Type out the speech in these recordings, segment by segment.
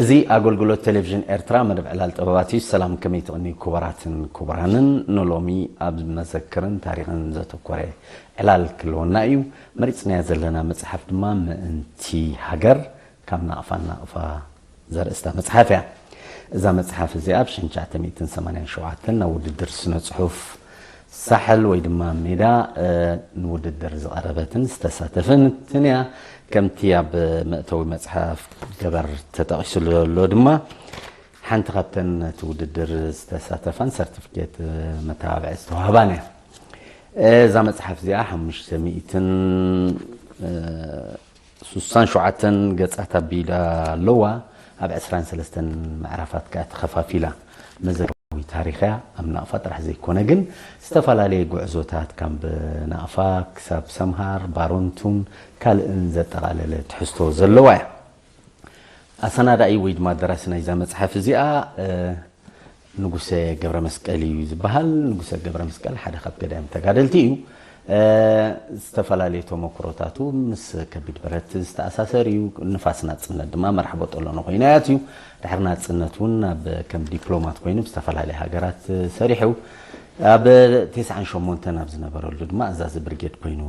እዚ ኣገልግሎት ቴሌቪዥን ኤርትራ መደብ ዕላል ጥበባት እዩ። ሰላም፣ ከመይ ትቕንዩ ክቡራትን ክቡራንን? ንሎሚ ኣብ መዘክርን ታሪኽን ዘተኮረ ዕላል ክህልወና እዩ። መሪጽናያ ዘለና መጽሓፍ ድማ ምእንቲ ሃገር ካብ ናቕፋ ናቕፋ ዘርእስታ መጽሓፍ እያ። እዛ መጽሓፍ እዚኣ ብ ሽሕን ትሽዓተ ሚእትን ሰማንያን ሸውዓተን ናብ ውድድር ስነ ጽሑፍ ሳሕል ወይ ድማ ሜዳ፣ እ፣ ንውድድር ዝቐረበትን ዝተሳተፈትን እያ። ከምቲ ኣብ መእተዊ መጽሓፍ ገበር ተጠቒሱ ዘሎ ድማ፣ ሓንቲ ካብተን ነቲ ውድድር ዝተሳተፋን ሰርቲፊኬት መተባብዒ ዝተዋህባን እያ። እዛ መጽሓፍ እዚኣ ሓሙሽተ ሚእትን፣ እ፣ ስሳን ሸውዓተን ገጻት ኣቢላ ኣለዋ። ኣብ ዕስራን ሰለስተን ምዕራፋት ከኣ ተኸፋፊላ። መዘጋዊ ታሪኽ እያ። ኣብ ናቕፋ ጥራሕ ዘይኮነ ግን፣ ዝተፈላለየ ጉዕዞታት ካብ ናቕፋ ክሳብ ሰምሃር፣ ባሮንቱን ካልእን ዘጠቓለለ ትሕዝቶ ዘለዋ እያ። ኣሰናዳኢ ወይ ድማ ደራሲ ናይዛ መጽሓፍ እዚኣ፣ እ፣ ንጉሰ ገብረ መስቀል እዩ ዝበሃል። ንጉሰ ገብረ መስቀል ሓደ ካብ ገዳይም ተጋደልቲ እዩ። እ፣ ዝተፈላለዩ ተመክሮታቱ ምስ ከቢድ ብረት ዝተኣሳሰር እዩ። ንፋስ ናጽነት ድማ መራሕ ቦጦሎኒ ኮይኑ ኣትዩ። ድሕሪ ናጽነት እውን ኣብ ከም ዲፕሎማት ኮይኑ ብዝተፈላለየ ሃገራት ሰሪሑ። ኣብ ተስዓን ሸሞንተን ኣብ ዝነበረሉ ድማ ኣዛዚ ብርጌድ ኮይኑ፣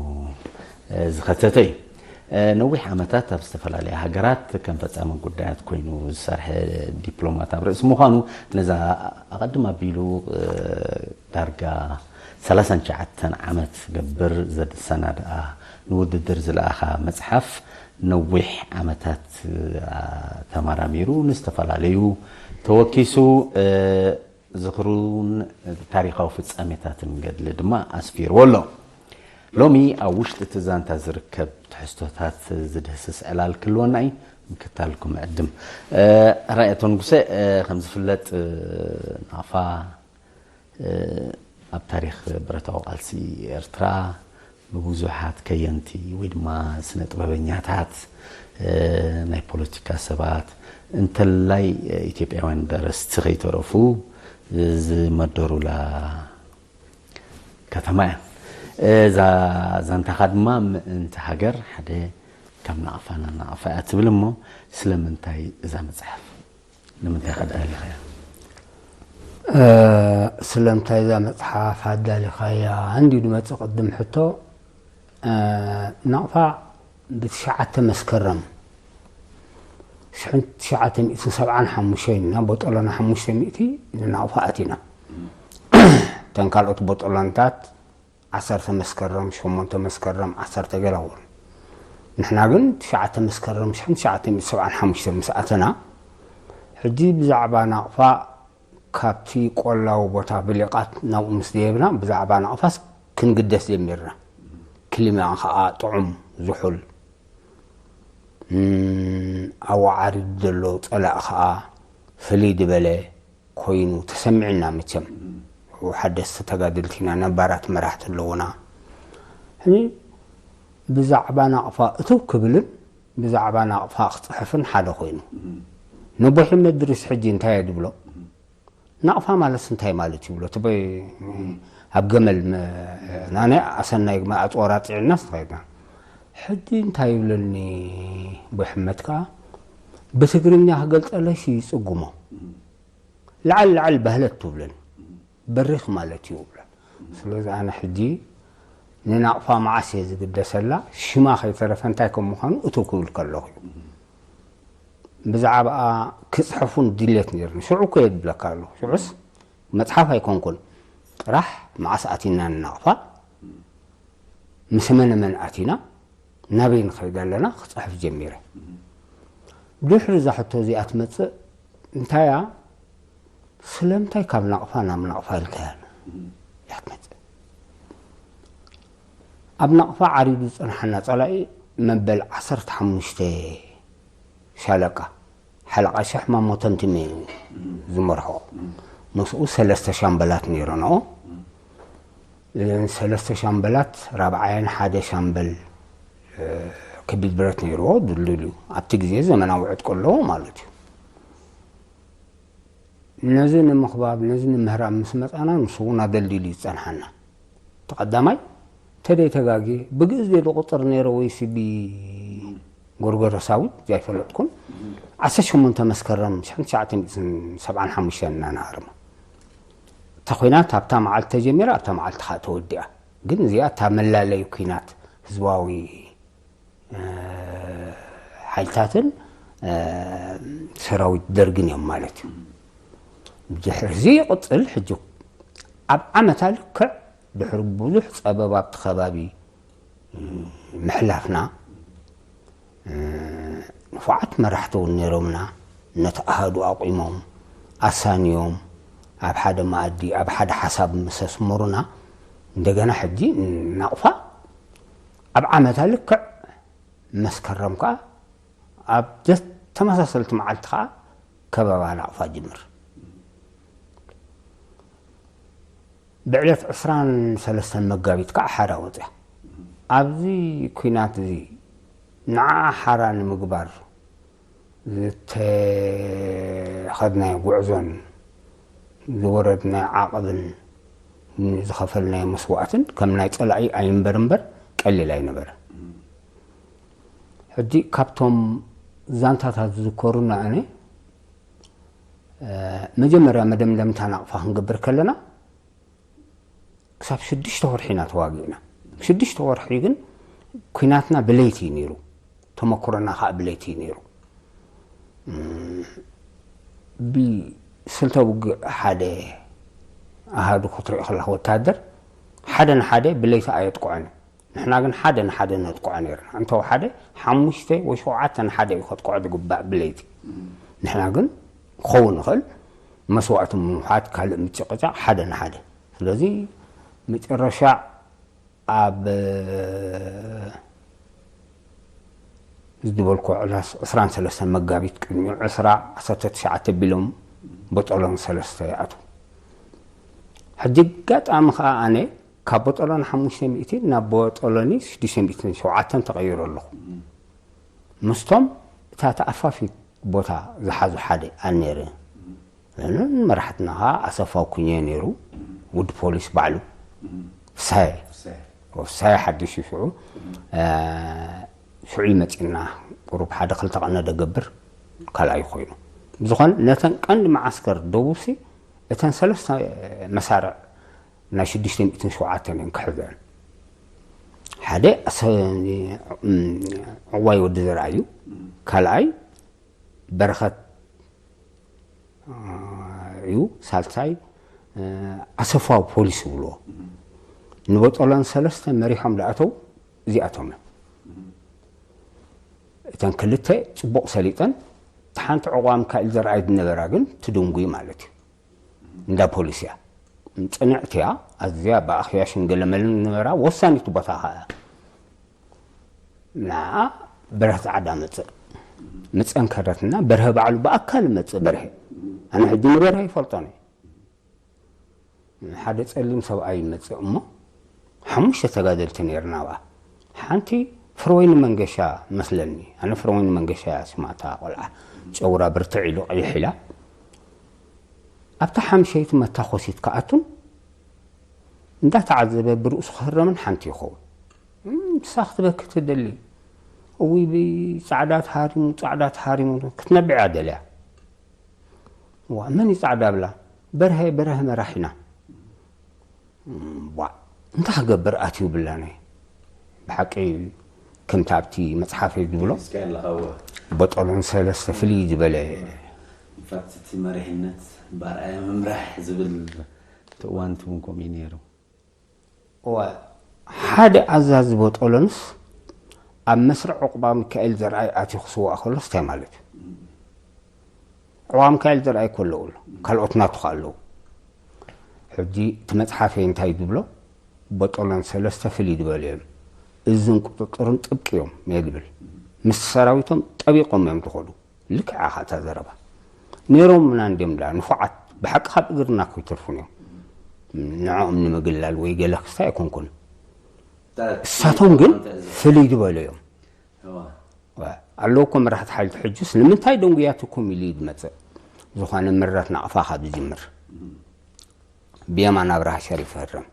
እ፣ ዝኸተተ እዩ። እ፣ ነዊሕ ዓመታት ኣብ ዝተፈላለያ ሃገራት ከም ፈጻሚ ጉዳያት ኮይኑ ዝሰርሐ ዲፕሎማት ኣብ ርእሲ ምዃኑ፣ ነዛ ኣቐድም ኣቢሉ፣ እ፣ ዳርጋ ሰላሳን ትሽዓተን ዓመት ዝገብር ዘሰናድኣ ንውድድር ዝለኣኻ መጽሓፍ ነዊሕ ዓመታት፣ እ፣ ተመራሚሩ ንዝተፈላለዩ ተወኪሱ፣ እ፣ ዝኽሩን ታሪኻዊ ፍጻሜታትን ገድሊ ድማ ኣስፊርዎ ኣሎ። ሎሚ ኣብ ውሽጢ እቲ ዛንታ ዝርከብ ትሕዝቶታት ዝድህስስ ዕላል ክህልወና እዩ። ምክታልኩም እዕድም። እ፣ ኣራይ ኣቶ ንጉሰ፣ እ፣ ከም ዝፍለጥ፣ እ፣ ናቕፋ፣ እ፣ ኣብ ታሪኽ ብረታዊ ቃልሲ ኤርትራ ብብዙሓት ከየንቲ ወይ ድማ ስነ ጥበበኛታት፣ እ፣ ናይ ፖለቲካ ሰባት፣ እንተላይ ኢትዮጵያውያን ደረስቲ ከይተረፉ ዝመደሩላ ከተማ እያ። እዛ ዛንታኻ ድማ ምእንቲ ሃገር ሓደ ካብ ናቕፋ ናብ ናቕፋ እያ ትብል። እሞ ስለምንታይ እዛ መጽሓፍ? ንምንታይ ከ ኣዳሊኻያ? እ፣ ስለምንታይ እዛ መጽሓፍ ኣዳሊኻያ እንዲ ዝመጽእ ቅድም ሕቶ፣ እ፣ ናቕፋ ብትሽዓተ መስከረም ሽሕን ትሽዓተ ሚእትን ሰብዓን ሓሙሽተን ኢና፣ ቦጦሎና ሓሙሽተ ሚእቲ ንናቕፋ ኣቲና። እተን ካልኦት ቦጦሎንታት ዓሰርተ መስከረም፣ ሸሞንተ መስከረም፣ ዓሰርተ ገለ እውን። ንሕና ግን ትሽዓተ መስከረም ሽሕን ትሽዓተ ሚእትን ሰብዓን ሓሙሽተን ምስ ኣተና፣ ሕጂ ብዛዕባ ናቕፋ ካብቲ ቆላዊ ቦታ ብሊቓት ናብኡ ምስ ደየብና፣ ብዛዕባ ናቕፋስ ክንግደስ ጀሚርና። ክሊማኣ ኸኣ ጥዑም፣ ዝሑል፣ እም፣ ኣብኡ ዓሪዱ ዘሎ ጸላኢ ኸኣ ፍልይ ዝበለ ኮይኑ ተሰሚዑና። መቸም ሓደስቲ ተጋደልቲ ኢና፣ ነባራት መራሕቲ ኣለዉና። ሕጂ ብዛዕባ ናቕፋ እትው ክብልን ብዛዕባ ናቕፋ ክጽሕፍን ሓደ ኮይኑ፣ ነቦይ ሕመድ ድሪስ ሕጂ እንታይ እየ ድብሎ? ናቕፋ ማለትስ እንታይ ማለት ይብሎ? እቲ ቦይ ኣብ ገመል መ-፣ ናናይ ኣሰናይ ግመ ኣጽዋር ኣጽዒንናስ ንኸይድና። ሕጂ እንታይ ይብለኒ ቦይ ሕመድ ከኣ፣ ብትግርኛ ክገልጸለሽ ይጽጉሞ። ላዕል ላዕል በህለት ትብለኒ። በሪኽ ማለት እዩ እብላ። ስለዚ ኣነ ሕጂ ንናቕፋ መዓስ እየ ዝግደሰላ፣ ሽማ ከይተረፈ እንታይ ከም ምዃኑ እትው ክብል ከለኹ እዩ። ብዛዕባኣ ክጽሕፉን ድሌት ነይሩኒ። ሽዑ እኮ እየ ዝብለካ ኣለኹ። ሽዑስ መጽሓፍ ኣይኮንኩን። ጥራሕ መዓስ ኣቲና ንናቕፋ፣ ምስ መን መን ኣቲና፣ ናበይ ንኸይድ ኣለና ክጽሕፍ ጀሚረ። ድሕሪ እዛ ሕቶ እዚኣ ትመጽእ፣ እንታይ እያ? ስለምንታይ ካብ ናቕፋ ናብ ናቕፋ ኢልካያ እያ ትመጽእ። ኣብ ናቕፋ ዓሪዱ ዝጸንሓና ጸላኢ መበል ዓሰርተ ሓሙሽተ ሻለቃ፣ ሓለቓ ሽሕ ማሞ ተንቲመ እዩ ዝመርሖ። ምስኡ ሰለስተ ሻምበላት ነይሮንኦ። እዘን ሰለስተ ሻምበላት፣ ራብዓየን ሓደ ሻምበል፣ እ፣ ከቢድ ብረት ነይርዎ፣ ድልዱል እዩ። ኣብቲ ግዜ ዘመናዊ ዕጥቂ ኣለዎ ማለት እዩ። ነዚ ንምኽባብ፣ ነዚ ንምህራም ምስ መጻና፣ ንሱ እውን ኣደልዲሉ እዩ ዝጸንሓና። እቲ ቀዳማይ፣ ተደይ ተጋግየ፣ ብግእዝ ድየ ዝቑጽር ነይረ ወይስ ብ-፣ ጎርጎሮሳዊ ዘይፈለጥኩን ዓሰርተ ሸሞንተ መስከረም ሽሕን ትሽዓተ ሚእትን ሰብዓን ሓሙሽተን እናነሃርማ እታ ኲናት ኣብታ መዓልቲ ተጀሚራ ኣብታ መዓልቲ ከዓ ተወዲኣ። ግን እዚኣ እታ መላለይ ኲናት ህዝባዊ ሓይልታትን ሰራዊት ደርግን እዮም ማለት እዩ። ድሕርዚ ይቕፅል። ሕጂ ኣብ ዓመታ ልክዕ ድሕሪ ብዙሕ ፀበብ ኣብቲ ከባቢ ምሕላፍና ንፉዓት መራሕቲ እውን ነይሮምና። ነቲ ኣሃዱ ኣቑሞም ኣሳንዮም ኣብ ሓደ መኣዲ ኣብ ሓደ ሓሳብ ምስ ኣስመሩና እንደገና ሕጂ ናቕፋ ኣብ ዓመታ ልክዕ መስከረም ከዓ ኣብ ተመሳሰልቲ መዓልቲ ከዓ ከበባ ናቕፋ ጅምር። ብዕለት ዕስራን ሰለስተን መጋቢት ከዓ ሓራ ወፅያ። ኣብዚ ኲናት እዚ ንዓ ሓራ ንምግባር ዝተኸድናዮ ጉዕዞን ዝወረድናዮ ዓቐብን ዝኸፈልናዮ መስዋእትን ከም ናይ ፀላኢ ኣይንበር እምበር ቀሊል ኣይነበረ። ሕጂ ካብቶም ዛንታታት ዝዝከሩና ኣነ መጀመርያ መደምደምታ ናቕፋ ክንገብር ከለና ክሳብ ሽዱሽተ ወርሒ ኢና ተዋጊእና። ሽዱሽተ ወርሒ ግን ኲናትና ብለይቲ እዩ ነይሩ። ተመክሮና ከዓ ብለይቲ እዩ ነይሩ። ብስልተ ውግእ ሓደ ኣሃዱ ክትሪኦ ከለካ ወታደር ሓደ ንሓደ ብለይቲ ኣየጥቅዖን እዩ። ንሕና ግን ሓደ ንሓደ ነጥቅዖ ነይርና። እንተወሓደ ሓሙሽተ ወይ ሸውዓተ ንሓደ እዩ ከጥቅዖ ዝግባእ ብለይቲ። ንሕና ግን ክኸውን ይኽእል መስዋእቲ ምውሓድ ካልእ ምጭቕጫቕ ሓደ ንሓደ። ስለዚ መጨረሻ ኣብ ዝድበልኩ ዕላስ ዕስራን ሰለስተን መጋቢት ቅድሚ ዕስራ ዓሰርተ ትሽዓተ ቢሎም ቦጦሎን ሰለስተ ይኣትዉ። ሕጂ ኣጋጣሚ ከዓ ኣነ ካብ ቦጦሎኒ ሓሙሽተ ሚእቲ ናብ ቦጦሎኒ ሽዱሽተ ሚእትን ሸውዓተን ተቐይሩ ኣለኹ። ምስቶም እታ ተኣፋፊት ቦታ ዝሓዙ ሓደ ኣነረ መራሕትና ከዓ ኣሰፋ ኩኘ ነይሩ። ውድ ፖሊስ ባዕሉ ሳየ ሳየ ሓድሽ ሽዑ ሽዑ መፂና ቁሩብ ሓደ ክልተ ቀነ ደገብር ካልኣይ ኮይኑ ዝኾነ ነተን ቀንዲ መዓስከር ደቡብሲ እተን ሰለስተ መሳርዕ ናይ ሽዱሽተ ሚእትን ሸውዓተን እየን ክሕዘን። ሓደ ዕዋይ ወዲ ዘርኣዩ፣ ካልኣይ በረኸት እዩ፣ ሳልሳይ ኣሰፋዊ ፖሊስ ይብልዎ። ንበጦሎን ሰለስተ መሪሖም ዝኣተው እዚኣቶም እዮም። እተን ክልተ ፅቡቕ ሰሊጠን፣ እታ ሓንቲ ዕቋ ሚካኤል ዘርኣይ ዝነበራ ግን ትድንጉይ ማለት እዩ። እንዳ ፖሊስ እያ። ፅንዕቲ እያ፣ ኣዝያ ብኣኽያሽን ገለመልን ዝነበራ ወሳኒት ቦታ ኸዓ እያ። ንዓ በርሀ ፃዕዳ መፅእ ምፀንከረትና በርሀ ባዕሉ ብኣካል መፅእ በርሀ ኣነ ሕጂ ንበርሀ ይፈልጦን ሓደ ፀሊም ሰብኣይ ይመፅእ እሞ ሓሙሽተ ተጋደልቲ ነይርና ኣብኣ ሓንቲ ፍረወይኒ መንገሻ መስለኒ ኣነ ፍረወይኒ መንገሻ እያ ስማታ ቆልዓ ጨጉራ ብርትዕ ኢሉ ቀይሕ ኢላ ኣብታ ሓምሸይቲ መታኮሲት ክኣቱን እንዳተዓዘበ ብርእሱ ክህረምን ሓንቲ ይኸውን ንሳ ክትበኪ ትደሊ እውይ ብይ ፃዕዳ ተሃሪሙ ፃዕዳ ተሃሪሙ ክትነብዕ እያ ደልያ ዋ መን እዩ ፃዕዳ ብላ በርሀ በርሀ መራሒና ዋ እንታይ ክገብር ኣትዩ ብላኒ ብሓቂ ከምቲ ኣብቲ መፅሓፈይ ዝብሎ ቦጦሎን ሰለስተ ፍልይ ዝበለ ኢንፋክት እቲ መሪሕነት ብኣርኣያ ምምራሕ ዝብል እቲ እዋን እቲ እውን ከምኡ እዩ ነይሩ እወ ሓደ ኣዛዚ ቦጦሎንስ ኣብ መስርዕ ዕቑባ ሚካኤል ዘርኣይ ኣትዩ ክስዋእ ከሎስ እንታይ ማለት እዩ ዕቑባ ሚካኤል ዘርኣይ እኮ ኣለዉ ኣሎ ካልኦት ናቱ ከ ኣለዉ ሕጂ እቲ መፅሓፈይ እንታይ ዝብሎ ቦጦሎን ሰለስተ ፍልይ ዝበሉ እዮም እዝን ቁፅፅርን ጥብቂ እዮም እየ ዝብል ምስ ሰራዊቶም ጠቢቆም እዮም ዝኸዱ ልክዕ ኢኻ እታ ዘረባ ነይሮምና እንድዮም ዳ ንፉዓት ብሓቂ ካብ እግርና ከይተርፉን እዮም ንዕኦም ንምግላል ወይ ገለ ክስታ ኣይኮንኩን እሳቶም ግን ፍልይ ዝበሉ እዮም ኣለውኮ መራሕቲ ሓይልቲ ሕጁስ ንምንታይ ደንጉያትኩም ኢሉ እዩ ዝመፅእ ዝኾነ ምረት ናቕፋ ካብ ዝጅምር ብየማን ኣብርሃ ሸሪፍ ይህረም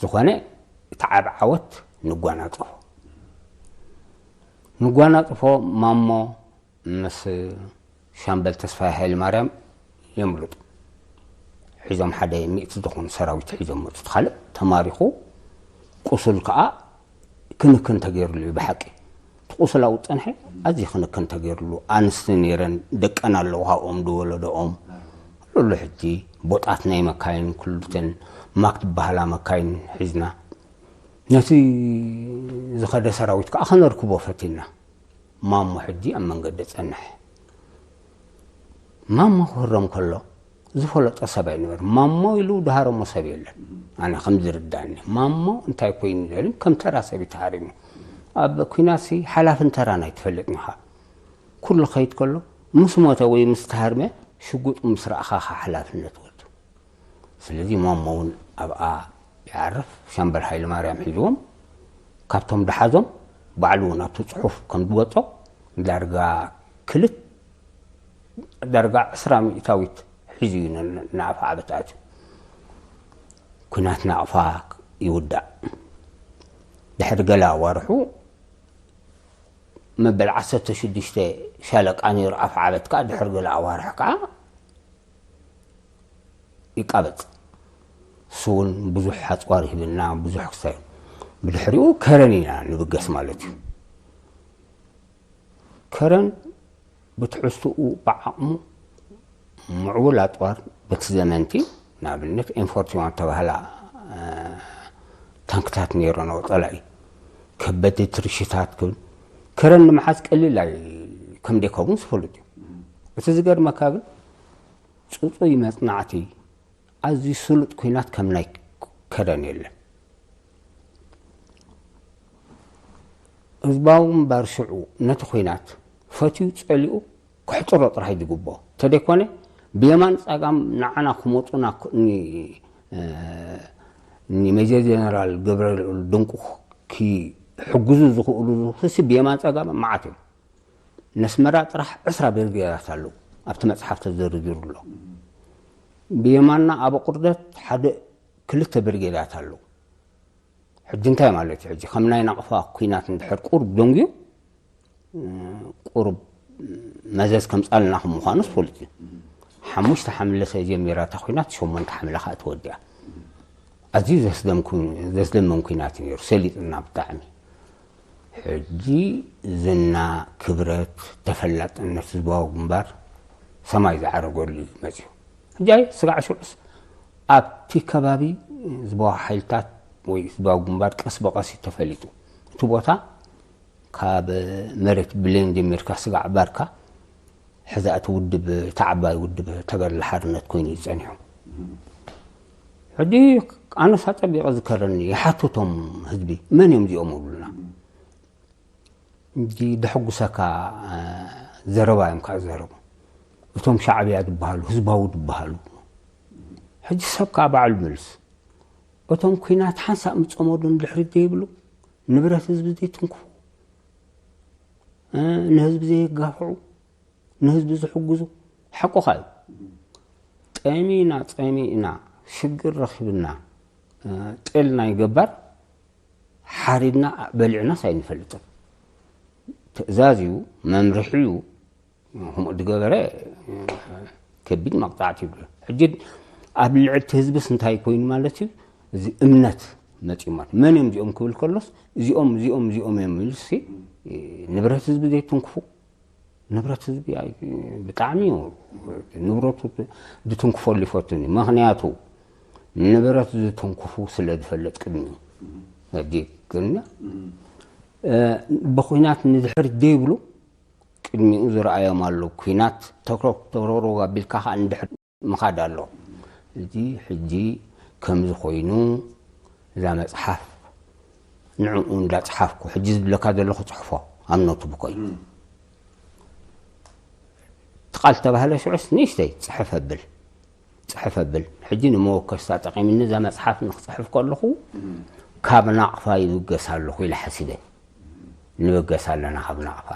ዝኾነ እቲ ዓብ ዓወት ንጓናፀፎ ንጓናጽፎ ማሞ ምስ ሻምበል ተስፋይ ሃይለማርያም የምልጡ። ሒዞም ሓደ ሚእቲ ዝኾኑ ሰራዊት ሒዞም መጹ። እቲ ካልእ ተማሪኹ፣ ቁሱል ከኣ ክንክን ተገይሩሉ እዩ። ብሓቂ እቲ ቁሱል ኣብኡ ጸንሐ፣ ኣዝዩ ክንክን ተገይሩሉ። ኣንስቲ ነይረን፣ ደቀን ኣለዉ፣ ካብኦም ዝወለደኦም። ኩሉ ሕጂ ቦጣት ናይ መካይን፣ ኩሉተን ማክ ትበሃላ መካይን ሒዝና፣ ነቲ ዝኸደ ሰራዊት ከኣ ከነርክቦ ፈቲና። ማሞ ሕጂ ኣብ መንገዲ ጸንሐ። ማሞ ክህረም ከሎ ዝፈለጦ ሰብ ኣይነበረ። ማሞ ኢሉ ድሃረሞ ሰብ የለን። ኣነ ከም ዝርዳኒ፣ ማሞ እንታይ ኮይኑ ዝብል ከም ተራ ሰብ እዩ ተሃሪሙ። ኣብ ኲናትሲ ሓላፍን ተራን ኣይትፈልጥን ኢኻ። ኩሉ ከይድ ከሎ ምስ ሞተ ወይ ምስ ተሃርመ ሽጉጥ ምስ ረኣኻ ኢኻ ሓላፍነት ወዱ። ስለዚ ማሞ እውን ኣብኣ ይዓርፍ። ሻምበል ሃይለማርያም ሒዝዎም፣ ካብቶም ደሓዞም፣ ባዕሉ እውን ኣብቲ ጽሑፍ ከም ዝወጾ፣ ዳርጋ ክልት-፣ ዳርጋ ዕስራ ሚእታዊት ሒዙ እዩ ን-፣ ንኣፍ ዓበት ኣትዩ። ኲናት ናቕፋ ይውዳእ። ድሕሪ ገለ ኣዋርሑ፣ መበል ዓሰርተ ሽዱሽተ ሻለቃ ነይሩ ኣፍ ዓበት ከኣ፣ ድሕሪ ገለ ኣዋርሕ ከኣ ይቃበጽ። እሱ እውን ብዙሕ ኣጽዋር ይህብና፣ ብዙሕ ክሳይ። ብድሕሪኡ ከረን ኢና ንብገስ ማለት እዩ። ከረን ብትሕዝትኡ ብዓቕሙ ምዕቡል ኣጽዋር፣ በቲ ዘመንቲ ንኣብነት ኤም ፎርቲ ዋን ተባህላ፣ እ፣ ታንክታት ነይረንኦ ጸላኢ። ከበድቲ ትርሽታት ክብል፣ ከረን ንምሓዝ ቀሊል ኣይ-፣ ከም ደይከውን ዝፈልጥ እዩ። እቲ ዝገርመካ ግን ጽጹይ መጽናዕቲ፣ ኣዝዩ ስሉጥ ኲናት ከም ናይ ከረን የለን። ህዝባዊ ግንባር ሽዑ ነቲ ኲናት ፈትዩ ጸሊኡ ክሕጽሮ ጥራሕ እዩ ዝግብኦ። እንተደይኮነ ብየማን ጸጋም ንዓና ክመጹና ክ-፣ ኒ-፣ እ፣ ንሜጀር ጀነራል ገብረልዑል ድንቁ ክሕግዙ ዝኽእሉ ዝኽሲ ብየማን ጸጋም መዓት እዮም። ነስመራ ጥራሕ ዕስራ ብርጌዳት ኣለዉ፣ ኣብቲ መጽሓፍ ተዘርዚሩ ኣሎ። ብየማንና ኣብ ኣቑርደት ሓደ ክልተ ብርጌዳት ኣለዉ። ሕጂ እንታይ ማለት እዩ? ሕጂ ከም ናይ ናቕፋ ኲናት እንድሕር ቁሩብ ደንጉዩ፣ ቁሩብ መዘዝ ከምጻልና ከም ምዃኑ ዝፈልጥ እዩ። ሓሙሽተ ሓምለ ስለ ጀሚራ እታ ኲናት፣ ሸሞንተ ሓምለ ከኣ ተወዲኣ። ኣዝዩ ዘስደም ኩ-፣ ዘስደምም ኲናት እዩ ነይሩ፣ ሰሊጥና ብጣዕሚ። ሕጂ ዝና፣ ክብረት፣ ተፈላጥነት ህዝባዊ ግንባር ሰማይ ዝዓረገሉ እዩ መጺኡ። ሕጂ ኣይ ስጋዕ ሽዑስ ኣብቲ ከባቢ ህዝባዊ ሓይልታት ወይ ህዝባዊ ግንባር ቀስ ብቐስ እዩ ተፈሊጡ። እቲ ቦታ ካብ መሬት ብሌን ጀሚርካ ስጋዕ ባርካ ሕዛ እቲ ውድብ፣ እቲ ዓባይ ውድብ ተጋድሎ ሓርነት ኮይኑ እዩ ጸኒሑ። ሕጂ ኣነስ ኣጸቢቐ ዝከረኒ፣ ይሓትቶም ህዝቢ፣ መን እዮም እዚኦም ይብሉና። እንጂ ደሐጉሰካ፣ እ፣ ዘረባ እዮም ከዓ ዝዘረቡ። እቶም ሻዕብያ ዝበሃሉ፣ ህዝባዊ ዝበሃሉ። ሕጂ ሰብ ከዓ ባዕሉ መልስ። እቶም ኲናት ሓንሳእ ምጸመዱ ንድሕሪት ዘይብሉ፣ ንብረት ህዝቢ ዘይትንክፉ፣ እ፣ ንህዝቢ ዘየጋፍዑ፣ ንህዝቢ ዝሕግዙ፣ ሓቁኻ እዩ። ጠሚና፣ ጸሚእና፣ ሽግር ረኺብና፣ እ፣ ጤል ናይ ገባር ሓሪድና በሊዕናስ ኣይንፈልጥን። ትእዛዝ እዩ፣ መምርሒ እዩ። ከምኡ ዝገበረ፣ እ፣ ከቢድ መቕጻዕቲ ይብሎ። ሕጂ ኣብ ልዕሊ እቲ ህዝብስ እንታይ ኮይኑ ማለት እዩ? እዚ እምነት መጺኡ ማለት። መን እዮም እዚኦም ክብል ከሎስ፣ እዚኦም፣ እዚኦም፣ እዚኦም እዮም ኢሉሲ፣ ንብረት ህዝቢ ዘይትንክፉ፣ ንብረት ህዝቢ ኣይ-፣ ብጣዕሚ እዩ ንብረቱ ዝትንክፈሉ ይፈቱን እዩ። ምኽንያቱ ንብረት ዝትንክፉ ስለ ዝፈልጥ ቅድሚኡ። ሕጂ ግን፣ እ፣ ብኹናት ንድሕሪት ዘይብሉ ቅድሚኡ ዝረኣዮም ኣሎ። ኲናት ተክሮ-፣ ተሮሮ ኣቢልካ ኸዓ ንድሕሪት ምኻድ ኣሎ። እዚ ሕጂ ከምዚ ኮይኑ እዛ መጽሓፍ ንዕኡ እንዳጽሓፍኩ፣ ሕጂ ዝብለካ ዘለኹ ጽሕፎ ኣብ ኖትቡከይ። እም። እቲ ቃል ተባህለ ሽዑስ ንእሽተይ ጽሕፍ ኣብል፣ ጽሕፍ ኣብል። ሕጂ ንመወከስታ ጠቒምኒ እዛ መጽሓፍ ንክጽሕፍ ከለኹ፣ እም። ካብ ናቕፋ ይብገስ ኣለኹ ኢለ ሓሲበ። ንበገስ ኣለና ካብ ናቕፋ።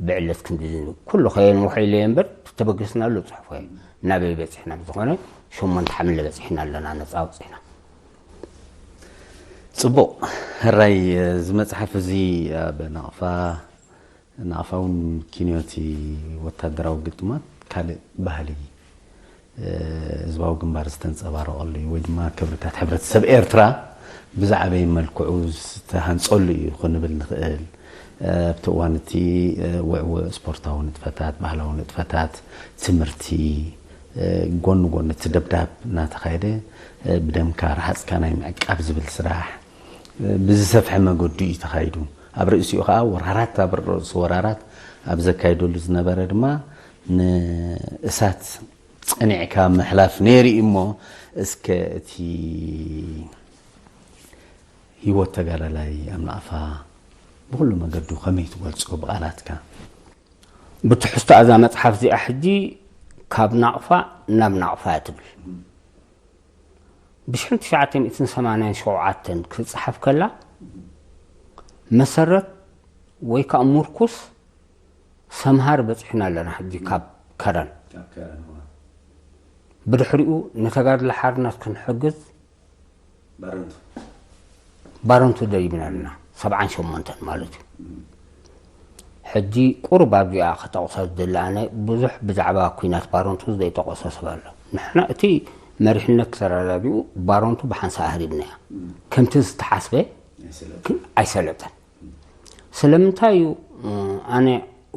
ብዕለት ክንዲ ኩሉ ከየንውሖ ኢለ እየ እምበር፣ ተበገስናሉ ጽሑፎ እየ። ናበይ በጺሕና? ብዝኾነ ሸሞንተ ሓምለ በጺሕና ኣለና፣ ነጻ ኣውጺእና። ጽቡቕ። ሕራይ፣ እዚ መጽሓፍ እዚ ኣብ ናቕፋ ናቕፋ እውን ኪንዮቲ ወታደራዊ ግጥማት ካልእ ባህሊ ህዝባዊ ግንባር ዝተንጸባረቐሉ እዩ፣ ወይ ድማ ክብርታት ሕብረተሰብ ኤርትራ ብዝዓበየ መልክዑ ዝተሃንጸሉ እዩ ክንብል ንኽእል። ኣብቲ እዋን እቲ ውዕውዕ ስፖርታዊ ንጥፈታት፣ ባህላዊ ንጥፈታት፣ ትምህርቲ፣ ጎኒ ጎኒ እቲ ደብዳብ እናተኻየደ ብደምካ ረሃጽካ ናይ ምዕቃብ ዝብል ስራሕ ብዝሰፍሐ መገዱ እዩ ተኻይዱ። ኣብ ርእሲኡ ኸዓ ወራራት፣ ኣብ ርእሲ ወራራት ኣብ ዘካይደሉ ዝነበረ ድማ ንእሳት ጸኒዕካ ምሕላፍ ነይሩ እዩ። እሞ እስከ እቲ ህይወት ተጋዳላይ ኣብ ናቕፋ ብኹሉ መገዱ ከመይ ትገልጾ ብቓላትካ? ብትሕዝቶ እዛ መጽሓፍ እዚኣ ሕጂ ካብ ናቕፋ ናብ ናቕፋ እያ ትብል። ብሽሕን ትሽዓተ ሚእትን ሰማንያን ሸውዓተን ክትጽሓፍ ከላ መሰረት ወይ ከዓ ሙርኩስ ሰምሃር በጺሕና ኣለና ሕጂ ካብ ከረን። ብድሕሪኡ ንተጋድሎ ሓርነት ክንሕግዝ ባረንቱ ደይብና ኣለና። ሰብዓን ሸሞንተን ማለት እዩ። ሕጂ ቁሩብ ኣብዚኣ ክጠቕሶ ዝደሊ ኣነ ብዙሕ ብዛዕባ ኲናት ባረንቱ ዘይጠቐሶ ሰብ ኣሎ። ንሕና እቲ መሪሕነት ተረዳዲኡ ባረንቱ ብሓንሳእ ኣህሪምናያ። ከምቲ ዝተሓስበ ኣይሰለጠን። ስለምንታይ እዩ ኣነ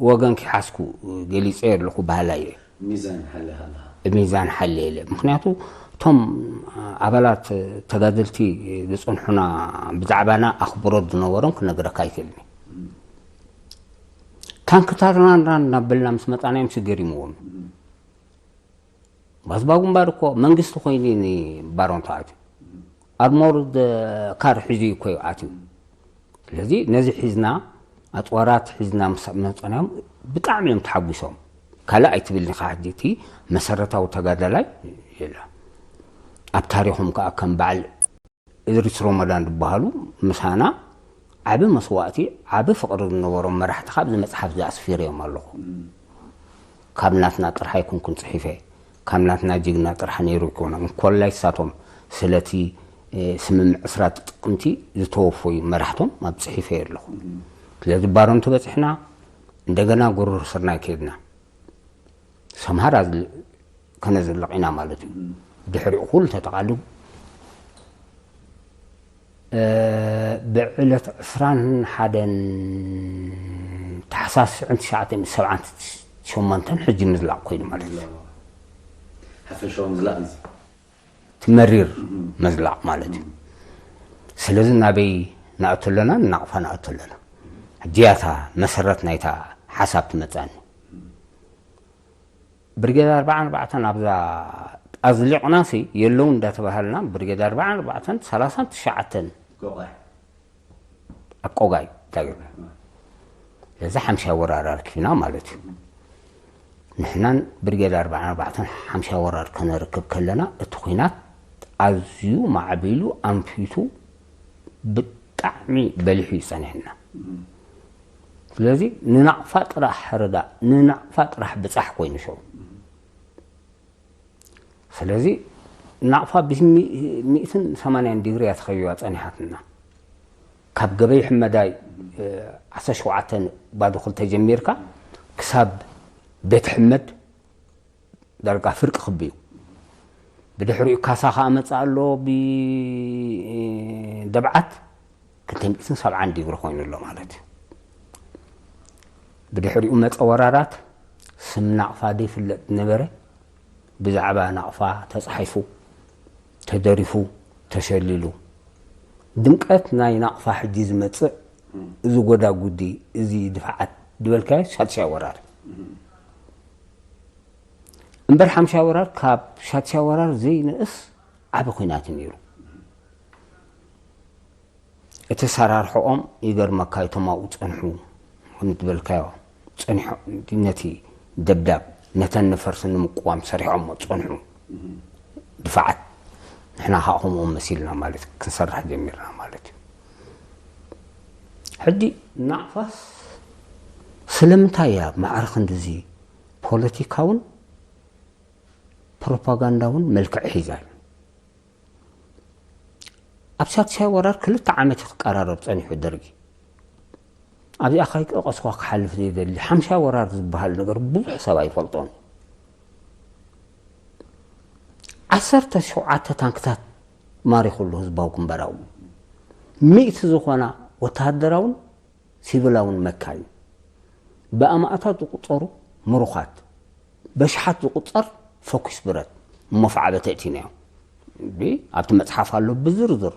ወገን ኪሓዝኩ ገሊጸ ኣለኹ በሃላይ እየ። ሚዛን ሓለ ሃለሃ። ሚዛን ሓለ ኢለ። ምኽንያቱ እቶም ኣባላት ተጋደልቲ ዝጸንሑና ብዛዕባና ኣኽብሮት ዝነበሮም ክነግረካ ኣይክእልን እየ። ታንክታትና እናበልና ምስ መጻና እዮም ስገሪምዎም። ባዝባጉ እምበር እኮ መንግስቲ ኮይኑ ንባሮንታ ኣትዩ ኣርሞርድ ካር ሒዙ እኮ እዩ ኣትዩ። ስለዚ ነዚ ሒዝና ኣፅዋራት ሒዝና ምስ መፀናዮም ብጣዕሚ እዮም ተሓጒሶም። ካልእ ኣይትብልኒ ከዓ ሕጂ እቲ መሰረታዊ ተጋዳላይ የለ ኣብ ታሪኾም ከዓ ከም በዓል እድሪስ ሮመዳን ዝበሃሉ ምሳና ዓቢ መስዋእቲ ዓቢ ፍቕሪ ዝነበሮም መራሕቲ ካብ እዚ መፅሓፍ እዚ ኣስፊረዮም ኣለኹ። ካብ ናትና ጥራሕ ኣይኮንኩን ፅሒፈ ካብ ናትና ጅግና ጥራሕ ነይሩ ኣይኮነ እንኮላይ ሳቶም ስለቲ ስምምዕ ዕስራ ጥቅምቲ ዝተወፈዩ መራሕቶም ኣብ ፅሒፈ ኣለኹ። ስለዚ ባረንቱ በፅሕና እንደገና ጉርር ስርናይ ከይድና ሰምሃር ከነዝልቕ ኢና ማለት እዩ። ድሕሪኡ ኩሉ ተጠቓሉ ብዕለት ዕስራን ሓደን ታሕሳስ ሽዑን ትሽዓተ ሚእትን ሰብዓን ሸሞንተን ሕጂ ምዝላቕ ኮይኑ ማለት እዩ። ሓፈሻዊ ምዝላቕ እዚ ትመሪር ምዝላቕ ማለት እዩ። ስለዚ ናበይ ንኣቱ ኣለና? ንናቕፋ ንኣቱ ኣለና። ሕጂ እያ እታ መሰረት ናይታ ሓሳብ ትመጻኒ። ብርጌድ ኣርባዓን ኣርባዕተን ኣብዛ ኣዝሊቕናሲ የለውን እንዳተባሃልና ብርጌድ ኣርባዓን ኣርባዕተን ሰላሳን ትሽዓተን ቆቓይ ኣብ ቆጋይ እንታይ ገርና ነዚ ሓምሻይ ወራር ኣርኪብና ማለት እዩ። ንሕናን ብርጌድ ኣርባዓን ኣርባዕተን ሓምሻይ ወራር ከነርክብ ከለና እቲ ኹናት ኣዝዩ ማዕቢሉ ኣንፊቱ ብጣዕሚ በሊሑ እዩ ጸኒሕና። ስለዚ ንናቕፋ ጥራሕ ሕርዳ ንናቕፋ ጥራሕ ብጻሕ ኮይኑ ሸው ስለዚ ናቕፋ ብሚእትን ሰማንያን ዲግሪ እያ ተኸቢባ ጸኒሓትና። ካብ ገበይ ሕመዳይ ዓሰርተ ሸውዓተ ባዶ ክልተ ጀሚርካ ክሳብ ቤት ሕመድ ዳርጋ ፍርቂ ክቢ እዩ። ብድሕሪኡ ካሳ ከዓ መፅእ ኣሎ ብደብዓት ክልተ ሚእትን ሰብዓን ዲግሪ ኮይኑ ኣሎ ማለት እዩ። ብድሕሪኡ መፀ ወራራት ስም ናቕፋ ዘይፍለጥ ነበረ። ብዛዕባ ናቕፋ ተፃሒፉ፣ ተደሪፉ፣ ተሸሊሉ። ድምቀት ናይ ናቕፋ ሕጂ ዝመፅእ እዚ ጎዳጉዲ፣ እዚ ድፋዓት ዝበልካዮ ሻድሻይ ወራር። እምበር ሓምሻይ ወራር ካብ ሻድሻይ ወራር ዘይንእስ ዓቢ ኹናት እዩ ነይሩ። እቲ ኣሰራርሕኦም ይገርመካ እቶም ኣብኡ ዝጸንሑ ከም ዝበልካዮ ጸኒሖም ነቲ ደብዳብ ነተን ነፈርቲ ንምቅዋም ሰሪሖሞ ዝጸንሑ ድፋዓት ንሕና ከዓ ከምኦም መሲልና ማለት ክንሰርሕ ጀሚርና ማለት እዩ። ሕጂ ናቕፋስ ስለምንታይ እያ ማዕረ ክንድዚ ፖለቲካውን ፕሮፓጋንዳውን መልክዕ ሒዛ? ኣብ ሻድሻይ ወራር ክልተ ዓመት እዩ ክቀራረብ ጸኒሑ ደርጊ። ኣብዚኣ ከይጠቐስኳ ክሓልፍ ዘይደሊ ሓምሻይ ወራር ዝበሃል ነገር ብዙሕ ሰብ ኣይፈልጦን። ዓሰርተ ሸውዓተ ታንክታት ማሪኹ ኣሎ ህዝባዊ ግንባራዊ፣ ሚእቲ ዝኾና ወተሃደራውን ሲቪላውን መካይን፣ ብኣማእታት ዝቑጸሩ ምሩኻት፣ በሽሓት ዝቑጸር ፈኲስ ብረት፣ መፍዓበቲ ኣእቲናዮም። ኣብቲ መጽሓፍ ኣሎ ብዝርዝር።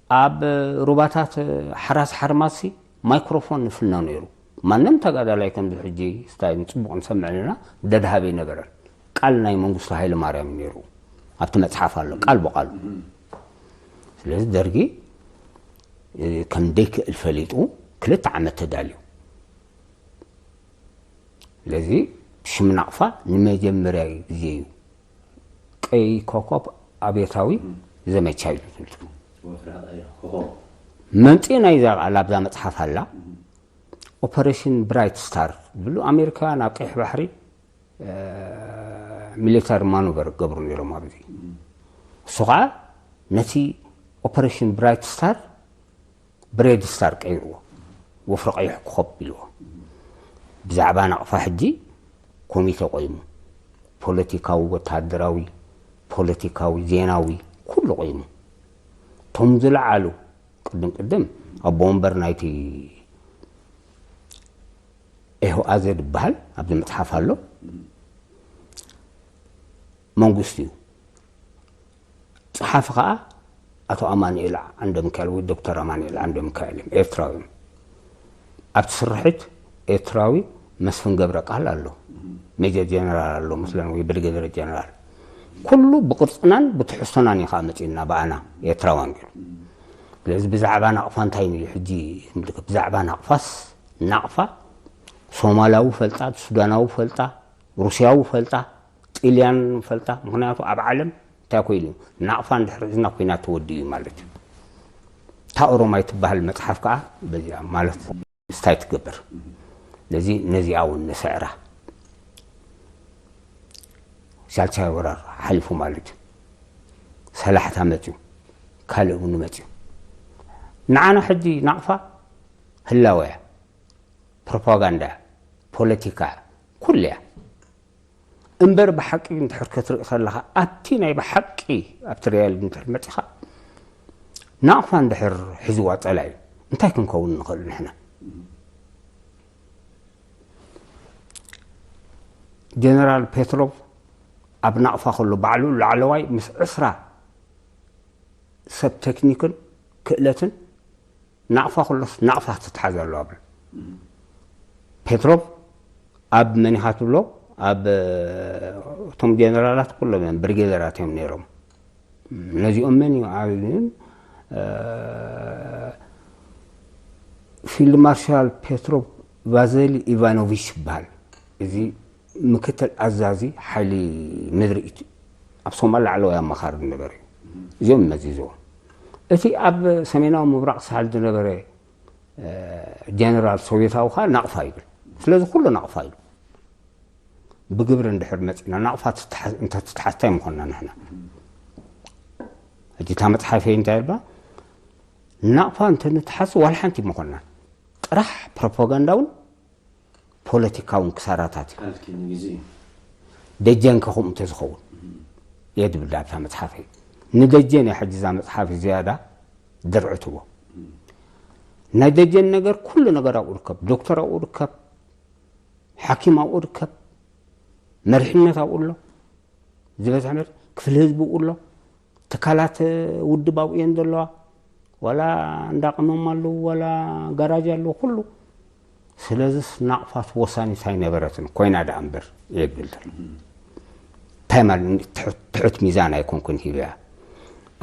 ኣብ ሩባታት ሓራስ ሓርማሲ ማይክሮፎን ንፍኖ ነይሩ። ማንም ተጋዳላይ ከምዚ ሕጂ ስታይ ንጽቡቕ ንሰምዕ ኣለና ደድሃብ ኣይነበረን። ቃል ናይ መንግስቱ ሃይለ ማርያም ነይሩ። ኣብቲ መጽሓፍ ኣሎ ቃል ብቃሉ። ስለዚ ደርጊ ከም ደይክእል ፈሊጡ ክልተ ዓመት ተዳልዩ። ስለዚ ሽም ናቕፋ ንመጀመርያ ግዜ እዩ ቀይ ኮኮብ ኣብዮታዊ ዘመቻ እዩ ዝብል። መምፅኢ ናይዛ ቃል ኣብዛ መፅሓፍ ኣላ። ኦፐሬሽን ብራይት ስታር ዝብሉ ኣሜሪካውያን ኣብ ቀይሕ ባሕሪ ሚሊታሪ ማኑቨር ገብሩ ነይሮም ኣብዚ። እሱ ከዓ ነቲ ኦፐሬሽን ብራይት ስታር ብሬድ ስታር ቀይርዎ፣ ወፍሪ ቀይሕ ኮኸብ ኢልዎ። ብዛዕባ ናቕፋ ሕጂ ኮሚተ ቆይሙ፣ ፖለቲካዊ፣ ወታደራዊ፣ ፖለቲካዊ፣ ዜናዊ ኩሉ ቆይሙ። እቶም ዝለዓሉ ቅድም ቅድም ኣቦ ወንበር ናይቲ ኤህኦኣዘ ዝበሃል ኣብዚ መፅሓፍ ኣሎ መንግስቱ እዩ። ጸሓፊ ኸኣ ኣቶ ኣማኑኤል ዓንደሚካኤል ወይ ዶክተር ኣማኑኤል ዓንደሚካኤል እዮም፣ ኤርትራዊ እዮም። ኣብቲ ስርሒት ኤርትራዊ መስፍን ገብረ ቃል ኣሎ፣ ሜጀር ጀነራል ኣሎ መስለን ወይ ብሪጌደር ጀነራል። ኩሉ ብቕርጽናን ብትሕዝቶናን እዩ ኸኣ መጺኡና ብኣና ኤርትራውያን ገይሩ። ስለዚ ብዛዕባ ናቕፋ እንታይ እዩ ሕጂ ምልክት? ብዛዕባ ናቕፋስ ናቕፋ ሶማላዊ ፈልጣ፣ ሱዳናዊ ፈልጣ፣ ሩስያዊ ፈልጣ፣ ጥልያን ፈልጣ። ምኽንያቱ ኣብ ዓለም እንታይ ኮይኑ ናቕፋ እንድሕር ሒዝና ኩናት ተወዲኡ እዩ ማለት እዩ። እታ ኦሮማይ ትበሃል መፅሓፍ ከዓ በዚኣ ማለት እንታይ ትገብር ነዚ ነዚኣ እውን ንስዕራ። ሻልቻይ ወራር ሓሊፉ ማለት እዩ። ሰላሕታ መፅዩ፣ ካልእ እውን መፅዩ። ንዓና ሕጂ ናቕፋ ህላወ እያ፣ ፕሮፓጋንዳ እያ፣ ፖለቲካ እያ፣ ኩሉ እያ። እምበር ብሓቂ እንድሕር ክትርኢ ከለኻ ኣብቲ ናይ ብሓቂ ኣብቲ ሪያል እንድሕር መፂኻ ናቕፋ እንድሕር ሒዝዋ ፀላኢ እንታይ ክንከውን ንኽእል ንሕና? ጀነራል ፔትሮቭ ኣብ ናቕፋ ከሎ ባዕሉ ላዕለዋይ ምስ ዕስራ ሰብ ቴክኒክን ክእለትን ናቕፋ ከሎስ ናቕፋ ክትትሓዝ ኣለዋ ብል። ፔትሮቭ ኣብ መን ኢኻ ትብሎ? ኣብ እቶም ጀነራላት ኩሎም እዮም ብሪጌደራት እዮም ነይሮም። ነዚኦም መን እዩ ኣብ ፊልድ ማርሻል ፔትሮቭ ቫዘሊ ኢቫኖቪች ይበሃል። እዚ ምክትል ኣዛዚ ሓይሊ ምድሪ ኢት- ኣብ ሶማል ላዕለዋይ ኣማኻሪ ዝነበረ እዩ። እዚኦም መዚዝዎ። እቲ ኣብ ሰሜናዊ ምብራቕ ሳሕል ዝነበረ ጀነራል ሶቪየታዊ ከዓ ናቕፋ ይብል። ስለዚ ኩሉ ናቕፋ እዩ። ብግብሪ እንድሕር መፂና ናቕፋ ትትሓዝ- እንተትትሓዝ እንታይ ምኾንና ንሕና? ሕጂ እታ መፅሓፈይ እንታይ ኢልባ? ናቕፋ እንተንትሓዝ ዋላ ሓንቲ ምኾንና። ጥራሕ ፕሮፓጋንዳውን ፖለቲካውን ክሳራታት እዩ። ደጀን ከ ከምኡ እንተዝኸውን እየ ዝብል ኣብታ መፅሓፈይ። ንደጀን እየ ሕጂ እዛ መፅሓፍ ዝያዳ ድርዕትዎ። ናይ ደጀን ነገር ኩሉ ነገር ኣብኡ ርከብ፣ ዶክተር ኣብኡ ርከብ፣ ሓኪም ኣብኡ ርከብ፣ መሪሕነት ኣብኡ ኣሎ፣ ዝበዝሐ መሪ ክፍሊ ህዝቢ ኣብኡ ኣሎ። ትካላት ውድብ ኣብኡ እየን ዘለዋ። ዋላ እንዳ ቅመም ኣለዉ፣ ዋላ ጋራጅ ኣለዉ፣ ኩሉ። ስለዚስ ናቕፋት ወሳኒት ኣይነበረትን ኮይና ደኣ እምበር እየ ዝብል ዘሎ። እንታይ ማለት ትሑት- ትሑት ሚዛን ኣይኮንኩን ሂበያ።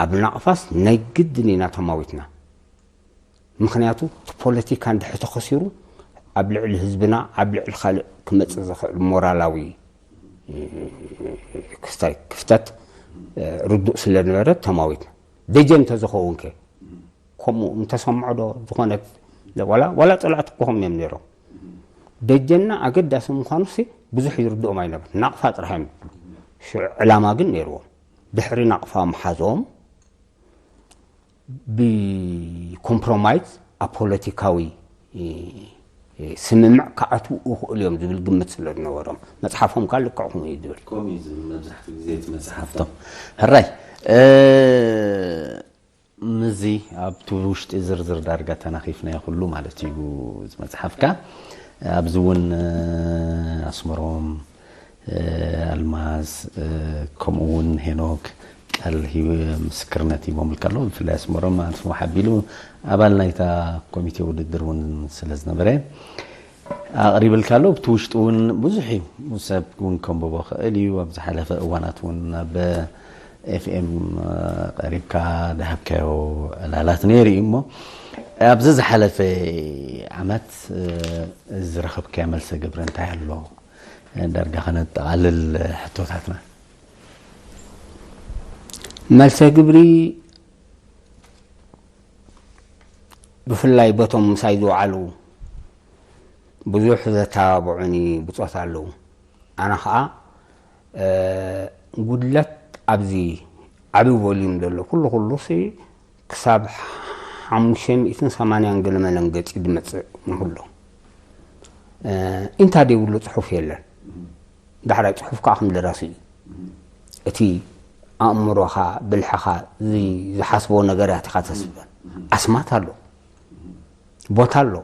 ኣብ ናቕፋስ ናይ ግድን ኢና ተማዊትና። ምኽንያቱ እቲ ፖለቲካ እንድሕር ተኸሲሩ ኣብ ልዕሊ ህዝብና ኣብ ልዕሊ ካልእ ክመፅእ ዝኽእል ሞራላዊ ክስታይ ክፍተት ርዱእ ስለ ዝነበረ ተማዊትና። ደጀን እንተዝኸውን ከ ከምኡ እንተሰምዖ ዶ ዝኾነት ዋላ ዋላ ፀላእቲ ክኾም እዮም ነይሮም። ደጀንና ኣገዳሲ ምዃኑ ሲ ብዙሕ ይርድኦም ኣይነበር ናቕፋ ጥራሕ እዮም ዝብሉ። ሽዑ ዕላማ ግን ነይርዎም። ድሕሪ ናቕፋ ምሓዞም ብኮምፕሮማይዝ ኣብ ፖለቲካዊ ስምምዕ ክኣትዉ ይኽእሉ እዮም ዝብል ግምት ስለ ዝነበሮም፣ መፅሓፎም ከዓ ልክዕኹም እዩ ዝብል። ከምኡ እዩ ዝብል መብዛሕትኡ ግዜ እቲ መፅሓፍቶም። ሕራይ፣ እ፣ ምስዚ ኣብቲ ውሽጢ ዝርዝር ዳርጋ ተናኺፍናዮ ኩሉ ማለት እዩ፣ እዚ መፅሓፍካ። ኣብዚ እውን፣ እ፣ ኣስመሮም፣ እ፣ ኣልማዝ፣ እ፣ ከምኡ እውን ሄኖክ ቃል ሂብ-፣ ምስክርነት ሂቦምልካ ኣለዉ። ብፍላይ ኣስመሮም ኣንስሞ ሓቢሉ ኣባል ናይታ ኮሚቴ ውድድር እውን ስለ ዝነበረ ኣቕሪብልካ ኣሎ። ኣብቲ ውሽጢ እውን ብዙሕ እዩ፣ ሰብ እውን ከንብቦ ክእል እዩ። ኣብ ዝሓለፈ እዋናት እውን ናብ ኤፍኤም ቀሪብካ ዝሃብካዮ ዕላላት ነይሩ እዩ። እሞ ኣብዚ ዝሓለፈ ዓመት፣ እ፣ ዝረኸብካዮ መልሰ ግብሪ እንታይ ኣሎ? ዳርጋ ከነጠቓልል ሕቶታትና። መልሰ ግብሪ ብፍላይ በቶም ምሳይ ዝወዓሉ ብዙሕ ዘተባብዑኒ ብጾት ኣለዉ። ኣነ ኸኣ፣ እ፣ ጉድለት ኣብዚ ዓቢ ቮልዩም ዘሎ ኩሉ ኩሉሲ ክሳብ ሓሙሽተ ሚእትን ሰማንያን ገለ መለን ገጺ ዝመጽእ ንኹሎ። እ፣ ኢንታ ዘይብሉ ጽሑፍ የለን። ዳሕራይ ጽሑፍ ከኣ ከም ደራሲ እዩ። እቲ ኣእምሮኻ፣ ብልሕኻ፣ እዚ ዝሓስቦ ነገራት ኢኻ ተስፍር። ኣስማት ኣሎ፣ ቦታ ኣሎ፣